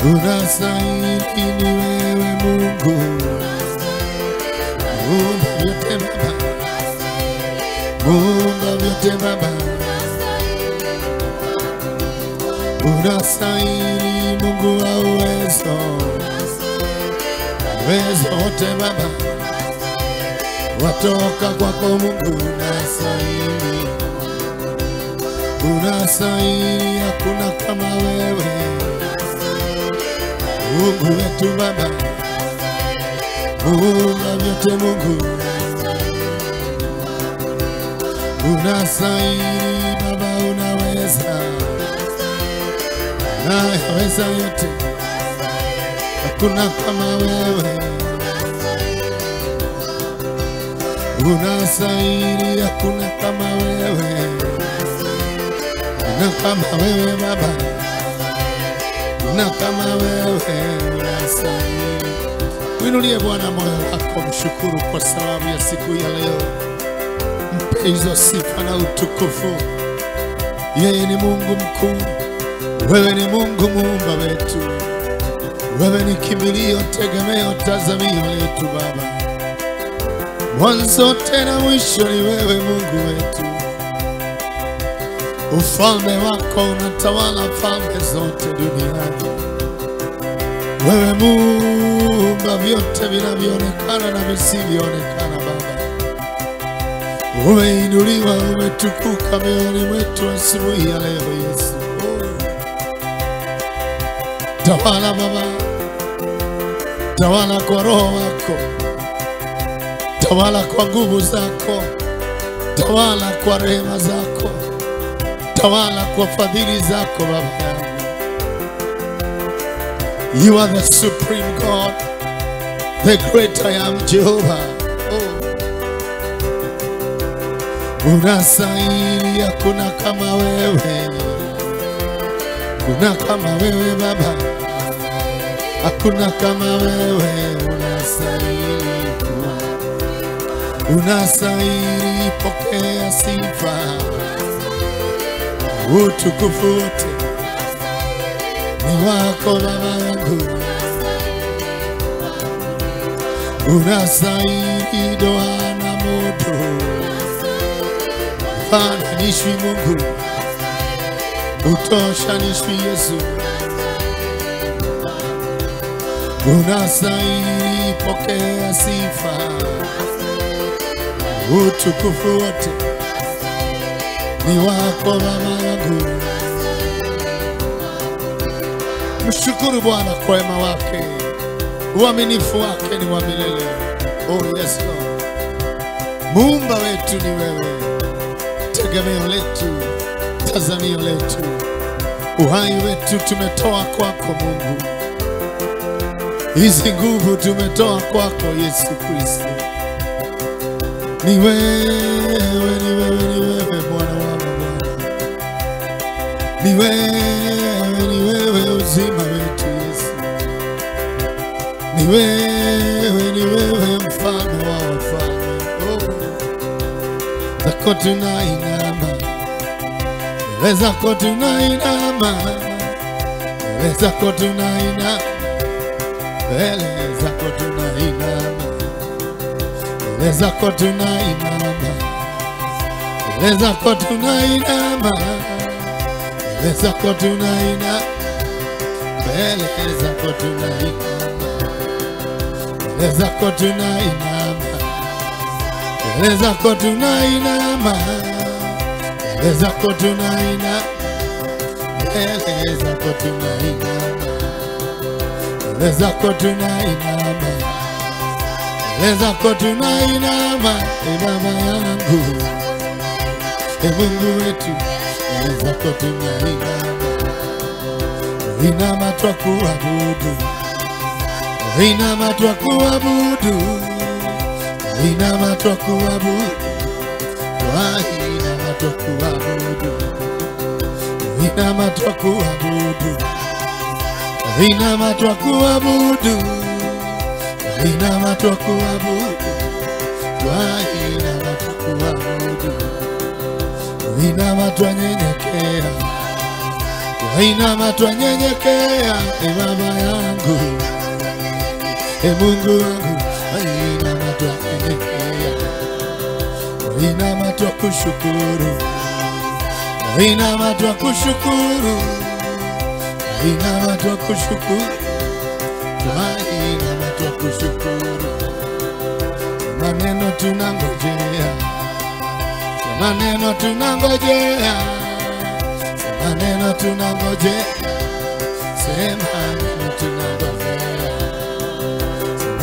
Unastahili ni wewe Mungu, Muumba vyote Baba, Muumba vyote Baba. Unastahili Mungu wa uwezo, uwezo wote Baba, watoka kwako Mungu. Unastahili, unastahili, hakuna kama wewe Mungu wetu Baba, Muumba vyote Mungu. Unastahili Baba, unaweza, unaweza yote, hakuna kama wewe. Unastahili, hakuna kama wewe, hakuna kama wewe Baba, hakuna kama wewe. Unastahili. Uinulie Bwana moyo wako, mshukuru kwa sababu ya siku ya leo. Mpe hizo sifa na utukufu. Yeye ni Mungu mkuu, wewe ni Mungu muumba wetu, wewe ni kimbilio, tegemeo, tazamio letu Baba. Mwanzo tena mwisho ni wewe Mungu wetu. Ufalme wako unatawala falme zote duniani. Wewe muumba vyote vinavyoonekana na visivyoonekana Baba. Umeinuliwa, umetukuka mioyoni mwetu asubuhi ya leo Yesu. Tawala Baba, tawala kwa Roho wako, tawala kwa nguvu zako, tawala kwa rehema zako, tawala kwa fadhili zako Baba yangu. You are the supreme God, the great I am, Jehovah. Oh. Unastahili, hakuna kama wewe, hakuna kama wewe Baba, hakuna kama wewe. Unastahili, unastahili, pokea sifa, utukufu wote ni wako Baba yangu. Unastahili doa na moto, fananishwi Mungu, utoshanishwi Yesu. Unastahili, pokea sifa, utukufu wote ni wako Baba yangu. Mshukuru Bwana kwa wema wake, uaminifu wake ni wa milele. Oh yes Lord. Muumba wetu ni wewe, tegemeo letu, tazamio letu, uhai wetu tumetoa kwako Mungu. Hizi nguvu tumetoa kwako Yesu Kristo. Ni wewe, ni wewe, ni wewe Bwana wa mabwana. Ni wewe, ni wewe uzima wetu Yesu. Ni wewe, ni wewe mfalme wa wafalme. Oh. Zako tunainama, mbele zako tunainama, mbele zako tunainama, mbele zako tunainama, mbele zako tunainama, mbele zako tunainama, mbele zako tunainama, mbele zako tunainama, mbele zako tunainama, mbele zako tunainama, mbele zako tunainama, mbele zako tunainama, mbele zako tunainama, mbele zako tunainama, e Baba yangu, e Mungu wetu, mbele zako tunainama. Inama twakuabudu, inama twakuabudu, inama twakuabudu, inama twakuabudu, inama twakuabudu, inama twakuabudu, inama twakuabudu, inama twakuabudu, inama twanyenyekea, Inama twanyenyekea, e Baba yangu, e Mungu wangu. Inama twanyenyekea, inama twakushukuru, inama twakushukuru, inama twakushukuru, inama twakushukuru. Maneno tunangojea, maneno tunangojea, maneno tunangojea, sema neno tunangojea,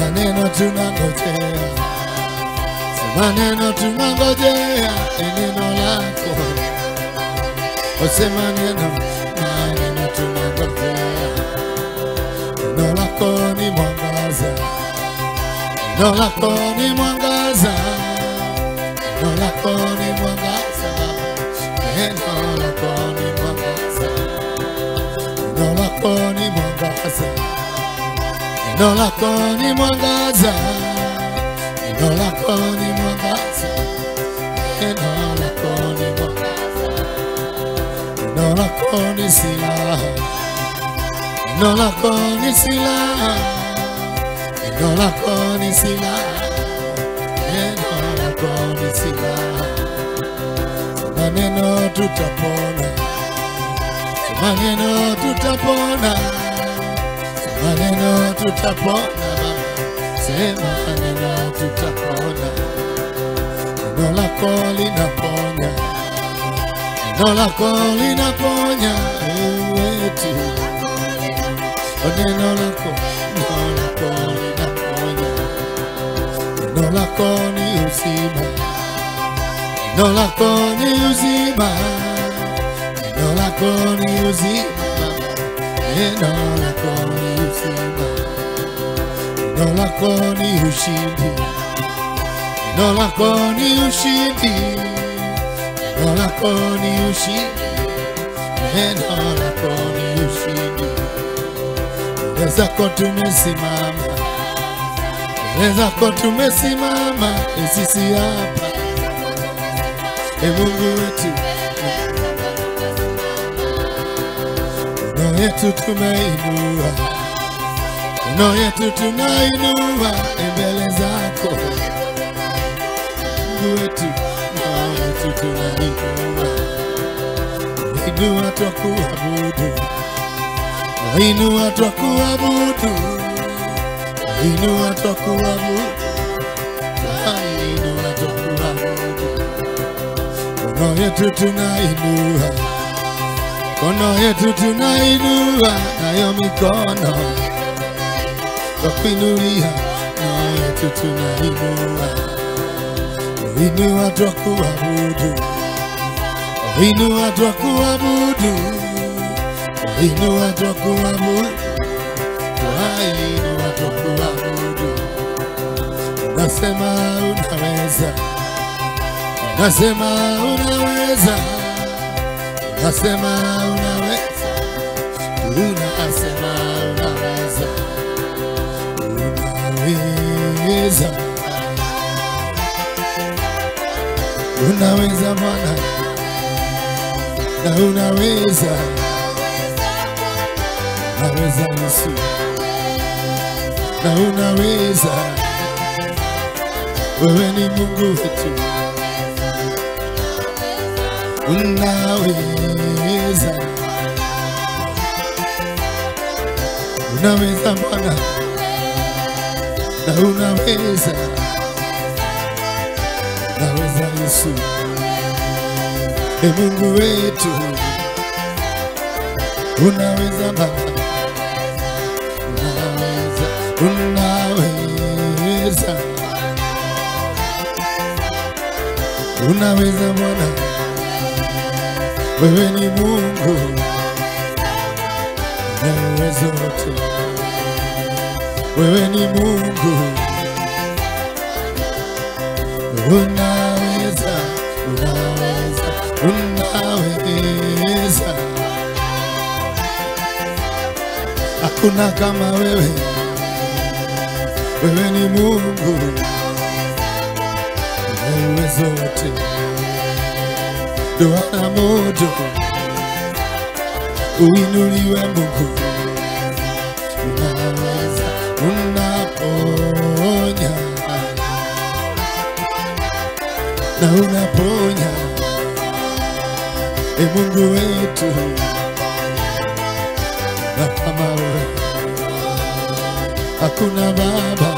maneno tunangojea, sema neno tunangojea, neno lako, sema neno, maneno tunangojea, neno lako ni mwangaza, neno lako ni mwangaza, neno lako ni mwangaza, neno lako ni mwangaza, neno lako ni mwangaza, neno lako ni mwangaza, neno lako ni mwangaza, neno lako ni mwangaza, neno lako ni silaha, neno lako ni silaha, neno lako ni silaha, neno lako ni silaha. Maneno tutapona, maneno tutapona, maneno tutapona, sema neno tutapona. Neno lako linaponya, neno lako linaponya, wetu. Neno lako, neno lako linaponya, neno lako ni uzima, neno lako ni uzima, neno lako ni uzima, neno lako ni uzima, neno lako ni ushindi, neno lako ni ushindi, neno lako ni ushindi, neno lako ni ushindi. Mbele zako tumesimama, mbele zako tumesimama, sisi hapa, e Mungu wetu, mikono yetu tumeinua, mikono yetu tunainua mbele zako, Mungu wetu, mikono yetu tunainua, inua twakuabudu, inua twakuabudu, inua twakuabudu, inua twakuabudu. Mikono yetu tunainua, mikono yetu tunainua, nayo mikono twakuinulia, mikono yetu tunainua, inua twakuabudu, inua twakuabudu, inua twakuabudu, inua twakuabudu. Nasema unaweza, nasema unaweza, nasema unaweza, tunasema unaweza, unaweza, unaweza Bwana, na unaweza, unaweza Yesu, na unaweza, wewe ni Mungu wetu, unaweza, unaweza Bwana, na unaweza, unaweza Yesu, e Mungu wetu, unaweza Baba, unaweza, unaweza, unaweza Bwana, wewe ni Mungu na uwezo wote, wewe ni Mungu, unaweza, unaweza, unaweza, hakuna kama wewe, wewe ni Mungu na uwezo wote, duana moto Uinuliwe Mungu, unaweza, unaponya na unaponya, e Mungu wetu, na kama wewe hakuna Baba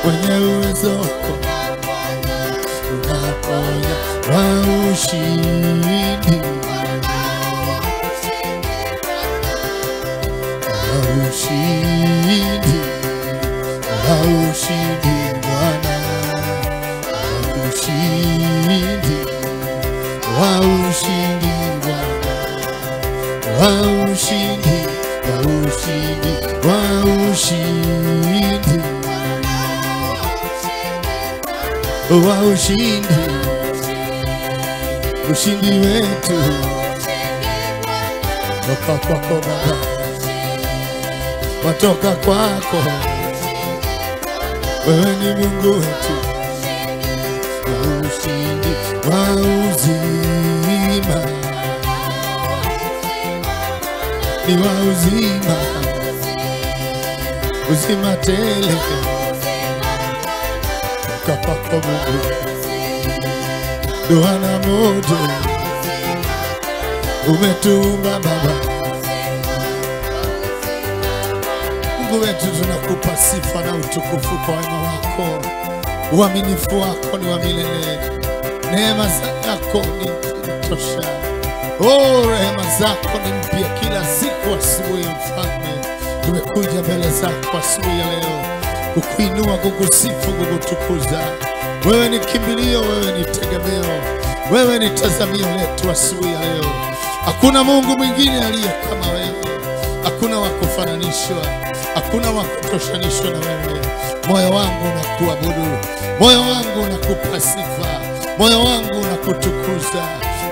mwenye uwezo wako. Unaponya wa ushindi, wa ushindi, wa ushindi Bwana, wa ushindi, wa ushindi Bwana, wa ushindi, wa ushindi, wa ushindi, wa ushindi, ushindi wetu toka kwako Baba, watoka kwako wewe ni Mungu wetu, wa ushindi, wa uzima, ni wa uzima, uzima tele toka kwako Mungu, dua na moto umetuumba Baba. Mungu wetu, tunakupa sifa na utukufu kwa wema wako, uaminifu wako ni wa milele, neema zako ni tosha. Oh, rehema zako ni mpya kila siku asubuhi. Mfalme, tumekuja mbele zako asubuhi ya leo kukuinua, kukusifu, kukutukuza. Wewe ni kimbilio, wewe ni tegemeo, wewe ni tazamio letu asubuhi ya leo. Hakuna Mungu mwingine aliye kama wewe, hakuna wa kufananishwa, hakuna wa kutoshanishwa na wewe. Moyo wangu unakuabudu, moyo wangu unakupa sifa, moyo wangu unakutukuza.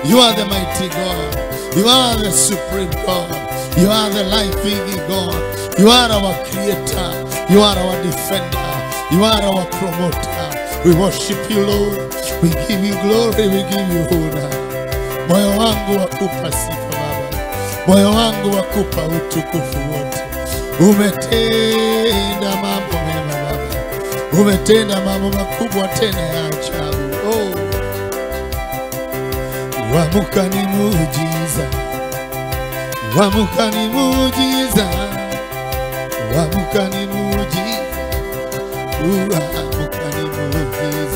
You are the mighty God, you are the supreme God, you are the life-giving God, you are our creator, you are our defender, you are our promoter. We worship you Lord, we give you glory, we give you honor. Moyo wangu wakupa sifa Baba, moyo wangu wakupa utukufu wote. Umetenda mambo mema Baba, umetenda mambo makubwa tena ya ajabu. Oh, kuamka ni muujiza, kuamka ni muujiza, kuamka ni muujiza, kuamka ni muujiza,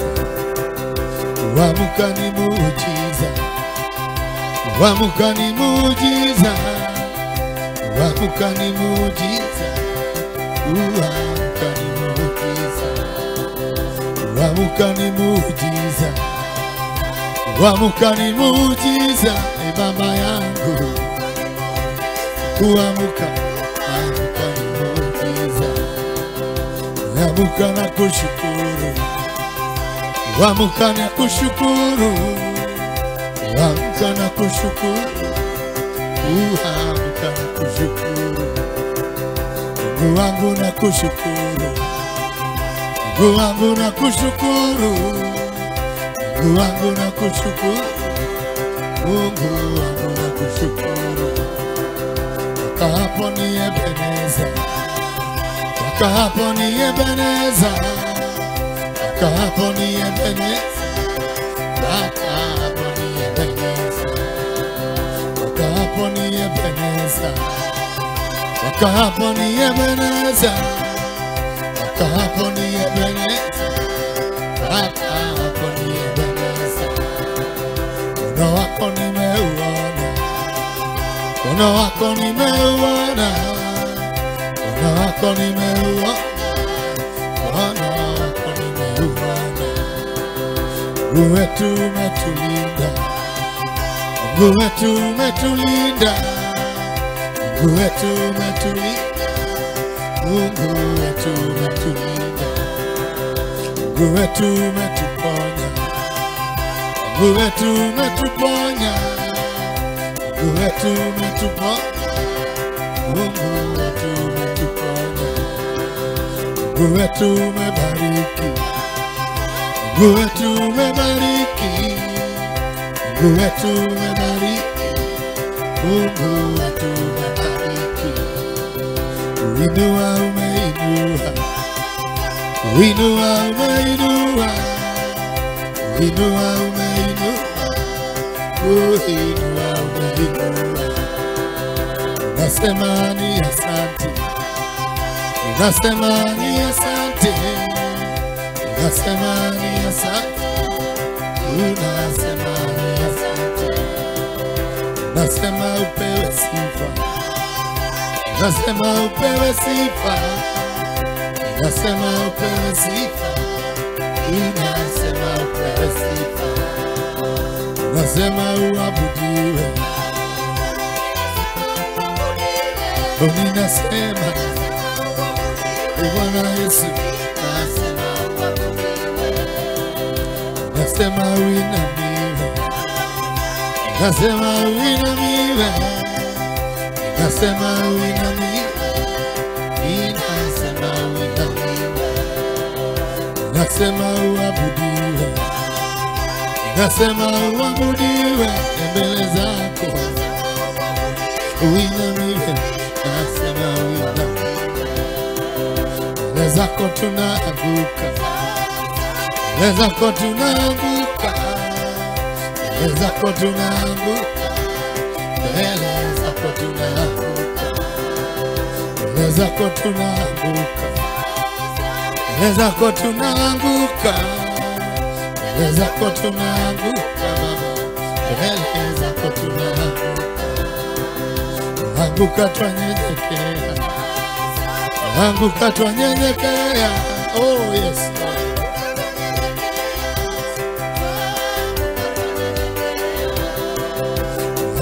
kuamka ni muujiza, kuamka ni muujiza, kuamka ni muujiza, kuamka ni muujiza, kuamka ni muujiza, kuamka ni muujiza, e Baba yangu, kuamka, kuamka ni muujiza, kuamka na kushukuru, kuamka na kushukuru, kuamka na kushukuru, kuamka na kushukuru, Mungu wangu na kushukuru, Mungu wangu na kushukuru, Mungu wangu na kushukuru, Mungu wangu na kushukuru. Toka hapo ni Ebeneza, toka hapo ni Ebeneza, toka hapo ni Ebeneza, toka hapo ni Ebeneza, toka hapo ni Ebeneza, toka hapo ni Ebeneza, toka hapo ni Ebeneza, toka hapo ni Ebeneza. Mkono wako nimeuona, mkono wako nimeuona, mkono wako nimeuona, mkono wako nimeuona. Mungu wetu umetulinda, Mungu wetu umetulinda, Mungu wetu umetulinda, Mungu wetu umetulinda, Mungu wetu umetuponya, Mungu wetu umetuponya, Mungu wetu umetuponya, Mungu wetu umetuponya, Mungu wetu umebariki, Mungu wetu umebariki, Mungu wetu umebariki, Mungu wetu umebariki. Uinua umeinua, uinua umeinua, uinua umeinua, uinua umeinua. Nasema ni asante, nasema ni asante, nasema ni asante, unasema ni asante. Nasema upewe sifa, nasema upewe sifa, nasema upewe sifa, nasema upewe sifa. Nasema uabudiwe, ninasema Bwana Yesu, nasema uinamiwe, nasema uinamiwe, nasema uinamiwe, nasema uinamiwe. Nasema uabudiwe, nasema uabudiwe mbele zako, uinamiwe, nasema uinamiwe. Mbele zako tunaanguka, mbele zako tunaanguka, mbele zako tunaanguka, mbele zako tunaanguka, mbele zako tunaanguka, mbele zako tunaanguka, mbele zako tunaanguka, Baba, mbele zako tunaanguka. Anguka twanyenyekea, anguka twanyenyekea. Oh yes Lord.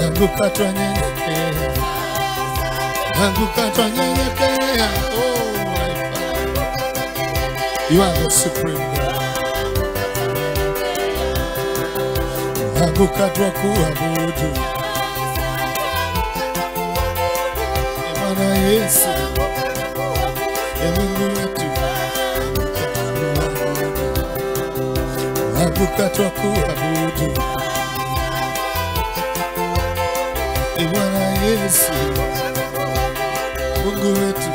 Anguka twanyenyekea, anguka twanyenyekea. Oh my Father, you are the supreme God. Anguka twakuabudu Bwana Yesu, Mungu wetu. Anguka twakuabudu Bwana Yesu, Mungu wetu.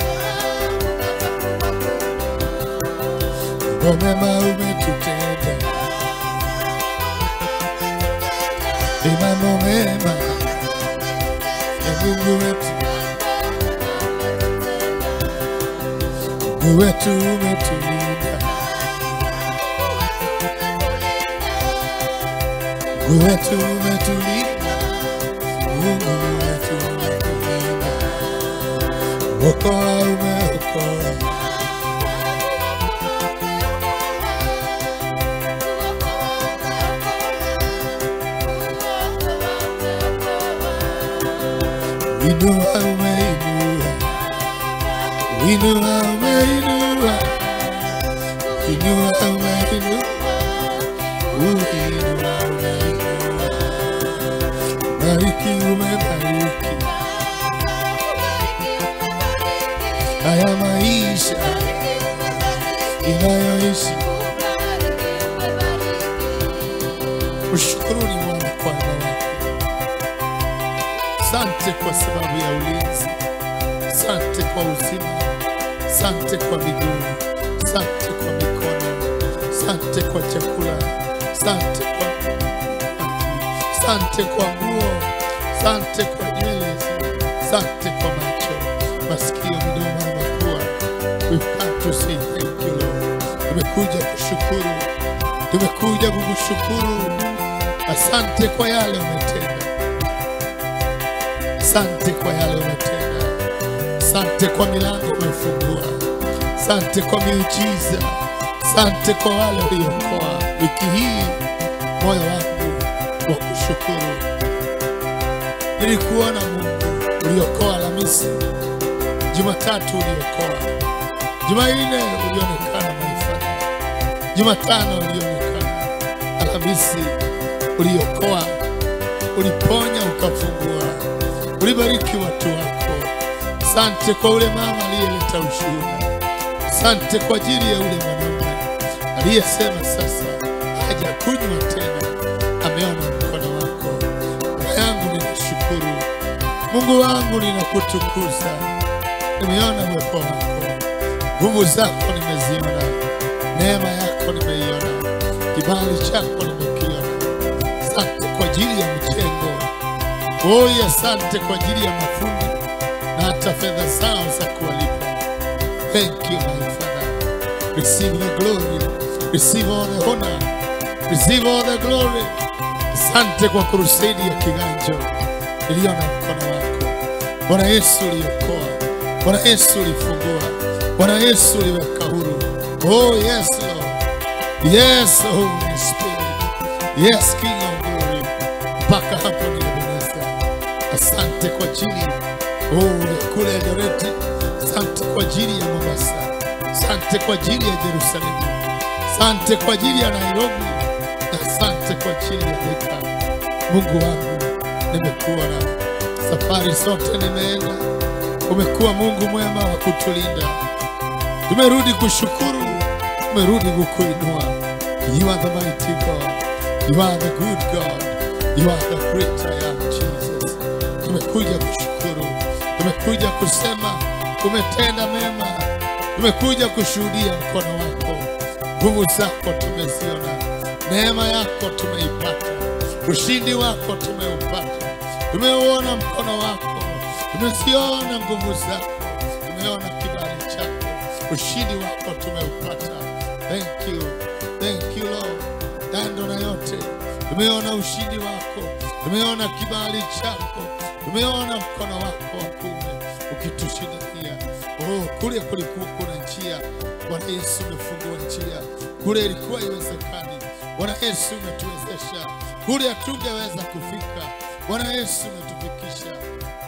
Mema umetutenda, mambo mema, Mungu wetu. Mungu wetu umetulinda, Mungu wetu umetulinda, Mungu wetu umetulinda. Okoa umeokoa, inua umeinua, inua umeinua, inua umeinua, inua umeinua. Bariki umebariki, haya maisha inayoishi. Mshukuruni Bwana kwa wema wake. Asante kwa sababu ya ulinzi, asante kwa uzima, asante kwa miguu, asante kwa mikono, asante kwa chakula, asante kwa maji, asante kwa nguo, asante kwa nywele, asante kwa macho, masikio, midomo na mapua. We've come to say thank you Lord. Tumekuja kushukuru, tumekuja kukushukuru. Asante kwa yale umetenda, asante kwa yale umetenda, asante kwa milango umefungua, asante kwa miujiza, asante kwa wale uliokoa. Wiki hii moyo wangu wa kushukuru. Nilikuona Mungu uliokoa Alhamisi, Jumatatu uliokoa, Jumanne ulionekana my Father, Jumatano ulionekana, Alhamisi uliokoa, uliponya, ukafungua, ulibariki watu wako. Asante kwa ule mama aliyeleta ushuhuda, asante kwa ajili ya ule mwanamume aliyesema sasa hajakunywa tena, ameona mkono wako. Baba yangu ninashukuru, Mungu wangu, ninakutukuza. Nimeona uwepo wako, nguvu zako nimeziona, neema yako nimeiona, kibali chako nimekiona. Asante kwa ajili ya mjengo. Oh, asante kwa ajili ya mafundi na hata fedha zao za kuwalipa. Thank you, my Father. Receive the glory, receive all the honor, receive all the glory. Asante kwa crusade ya Kiganjo, niliona mkono wako. Bwana Yesu uliokoa, Bwana Yesu ulifungua, Bwana Yesu uliweka huru. Oh yes, Lord. Yes, Holy Spirit. Yes, King of Glory. Mpaka hapo ni. Asante kwa ajili kule Eldoret. Asante kwa ajili ya Mombasa. Asante kwa ajili ya Jerusalemu. Asante kwa ajili ya Nairobi. Asante kwa ajili ya Thika. Mungu wangu, nimekuwa na safari zote nimeenda. Umekuwa Mungu mwema wa kutulinda. Tumerudi kushukuru, tumerudi kukuinua. You are the mighty God. You are the good God. You are the great I am, Jesus. Tumekuja kushukuru, tumekuja kusema umetenda mema. Tumekuja kushuhudia mkono wako, nguvu zako tumeziona, neema yako tumeipata, ushindi wako tumeupata. Tumeuona mkono wako, tumeziona nguvu zako, tumeona kibali chako, ushindi wako tumeupata. Thank you, thank you Lord. Kando na yote, tumeona ushindi wako, tumeona kibali chako, tumeona mkono wako wa kuume ukitushindia. Oh, kule kulikuwa kuna njia, Bwana Yesu umefungua njia. Kule ilikuwa haiwezekani, Bwana Yesu umetuwezesha. Kule hatungeweza kufika, Bwana Yesu umetufikisha.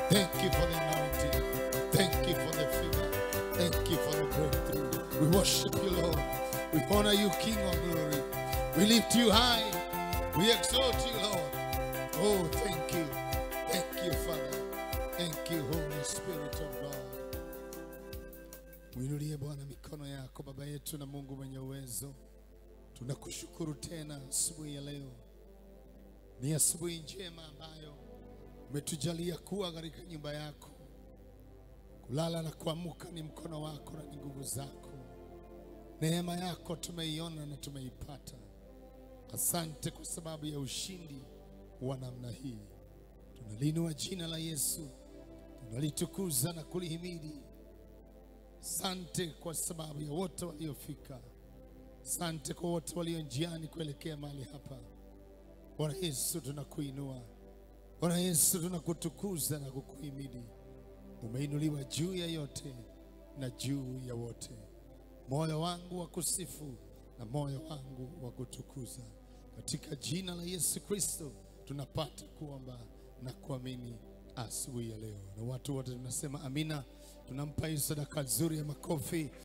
Thank you for the anointing. Thank you for the favor. Thank you for the breakthrough. We worship you, Lord. We honor you, King of Glory. We lift you high. We exalt you, Lord. Oh, thank you. Thank you, Father. Thank you, Holy Spirit of God. Mwinulie Bwana mikono yako. Baba yetu na Mungu mwenye uwezo, tunakushukuru tena asubuhi ya leo. Ni asubuhi njema ambayo umetujalia kuwa katika nyumba yako. Kulala na kuamka ni mkono wako na ni nguvu zako. Neema yako tumeiona na tumeipata. Asante kwa sababu ya ushindi wa namna hii. Tunalinua jina la Yesu, tunalitukuza na kulihimidi. Asante kwa sababu ya wote waliofika. Asante kwa wote walio njiani kuelekea mahali hapa. Bwana Yesu tunakuinua. Bwana Yesu tunakutukuza na kukuhimidi. Umeinuliwa juu ya yote na juu ya wote. Moyo wangu wa kusifu na moyo wangu wa kutukuza. Katika jina la Yesu Kristo tunapata kuomba na kuamini asubuhi ya leo. Na watu wote tunasema amina. Tunampa Yesu sadaka nzuri ya makofi.